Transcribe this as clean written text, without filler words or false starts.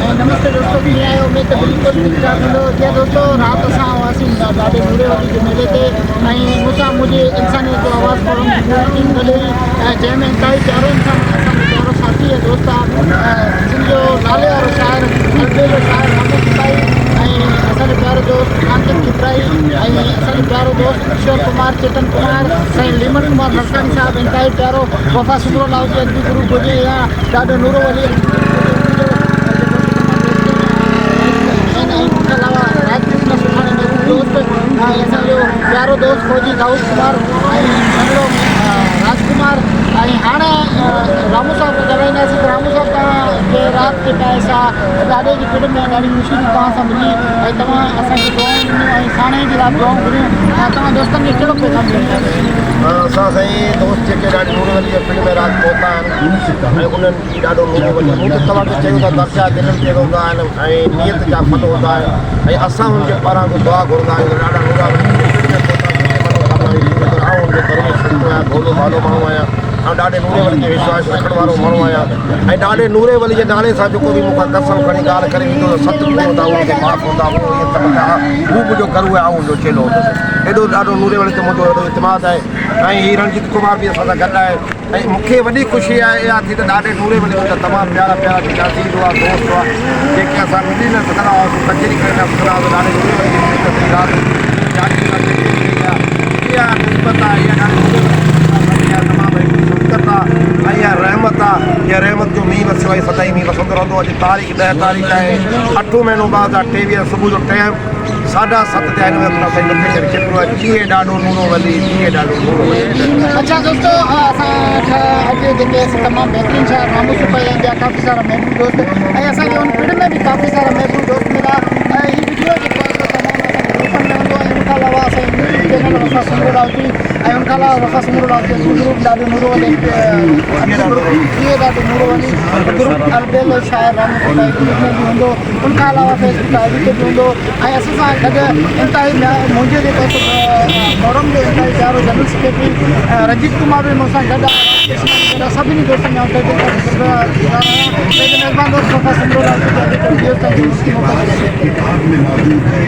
۽ نمستي دوستو ڪيئن آهيو اميد ته بلڪل ٺيڪ ٺاڪ هوندو جي دوستو رات اسان هئاسين ڏاڏي نوري ولي جي ميلي تي ۽ مون سان منهنجي انسانيت جو آواز فورم جي پوري ٽيم گڏ هئي ۽ جنهن ۾ انتهائي پيارو انسان اسان جو پيارو ساٿي ۽ دوست آ سنڌ جو نالي وارو شاعر البيلو شاعر رامو سپاهي ۽ اسان جو پيارو دوست ڪانچن کترائي ۽ اسان جو پيارو دوست اشور ڪمار چيتن ڪمار سائين ليمن ڪمار نرساڻي صاحب انتهائي پيارو وفا سومرو لاهوتي ادبي گروپ هجي يا ڏاڏو نورو ولي دوست ۽ اسان جو پيارو دوست فوجي دائود ڪمار ۽ ننڍڙو راج ڪمار ۽ هاڻي رامو صاحب سان ڳالهائينداسين ته رامو صاحب توهان کي رات جيڪا آهي سا ڏاڏي جي پڙ ۾ ڏاڍي خوشي ٿي توهان سان ملي ۽ توهان اسان کي دعائون ڏنيون ۽ ساڻيهه جي لاء دعائون گهريون ۽ توهان دوستن کي ڪهڙو پيغام ڏيڻ چاهيندا؟ اسان سائين دوست جيڪي ڏاڏي نور ولي جي پڙ ۾ رات پهتا آهن ۽ انهن جي ڏاڍو نور ولي مون ته توهان کي چيو ته درجا دلن تي هوندا آهن ۽ نيت جا ڦل هوندا آهن ۽ اسان هن جي پاران به دعا گهرندا آهيون ته ڏاڍا نورا ولي جي پڙ ۾ پهتا سٺي منوڪامنا جي پوري ڪر آئون هن جو درويش سٺو آهيان ڀولو ڀالو ماڻهو آهيان آئون ڏاڏي نوري ولي تي وشواس رکڻ وارو ماڻهو آهيان ۽ ڏاڏي نوري ولي جي نالي سان جيڪو به مون کان قسم کڻي ڳالهه ڪري ويندو ته ست ڪوڙ هوندا اهي مون کي معاف هوندا اهو ائين سمجهندا ها هو منهنجو گرو آهي آئون هن جو چيلو هوندس ايڏو ڏاڏو نوري ولي تي منهنجو ايڏو اعتماد آهي ۽ هي رنجيت ڪمار به اسان سان گڏ آهي ۽ مون کي وڏي خوشي آهي اها ٿي ته ڏاڏي نوري ولي منهنجا تمام پيارا پيارا جيڪي عزيز هئا دوست هئا جيڪي اسان ملي نه سگهندا هئاسون ڪچهري ڪري نه سگهندا هئاسون ڏاڏي نوري ولي جي محنت سان رات جاڳي سان ڪچهري ڪئي آهي اها نسبت آهي اها ڏاڏي نوري ولي جي اها تمام هڪ شفقت آهي ۽ اها رحمت آهي اها رحمت جو مينهن وسيو آهي سدائين مينهن وسندو رهندو اڄ تاريخ 10 تاريخ آهي اٺون مهينو 2023 صبح جو ٽيم ساڍا ست تي آهن اهي اسان سائين لوڪيشن کپرو آهي جيئي ڏاڏو نورو ولي جيئي ڏاڏو نورو ولي. اڇا دوستو اسان کان اڄ جيڪي اسين تمام بهترين شاعر رامو سپاهي ۽ ٻيا ڪافي سارا محبوب دوست ۽ اسان کي ان پڙ ۾ به ڪافي سارا محبوب دوست مليا ۽ هي وڊيو جيڪو آهي سو تمام اسان جي گروپن ۾ هوندو ۽ ان کان علاوه اسان جو يوٽيوب چينل وفا سومرو لاوتي ۽ ان کان علاوه وفا سومرو لاوتي ادبي گروپ ڏاڏو نورو ولي ادبي گروپ جيئي ڏاڏو نورو ولي گروپ البيلو شاعر رامو سپاهي گروپ ۾ به هوندو ان کان علاوه فيس بڪ I D تي به هوندو ۽ اسان سان گڏ انتهائي منهنجي جيڪو فورم جو انتهائي پيارو جنرل سيڪريٽري رنجيت ڪمار به مون سان گڏ آهي سڀني دوستن جا تهه دل کان شڪر گذار آهيان پنهنجي ميزبان دوست وفا سنڌو لال جي.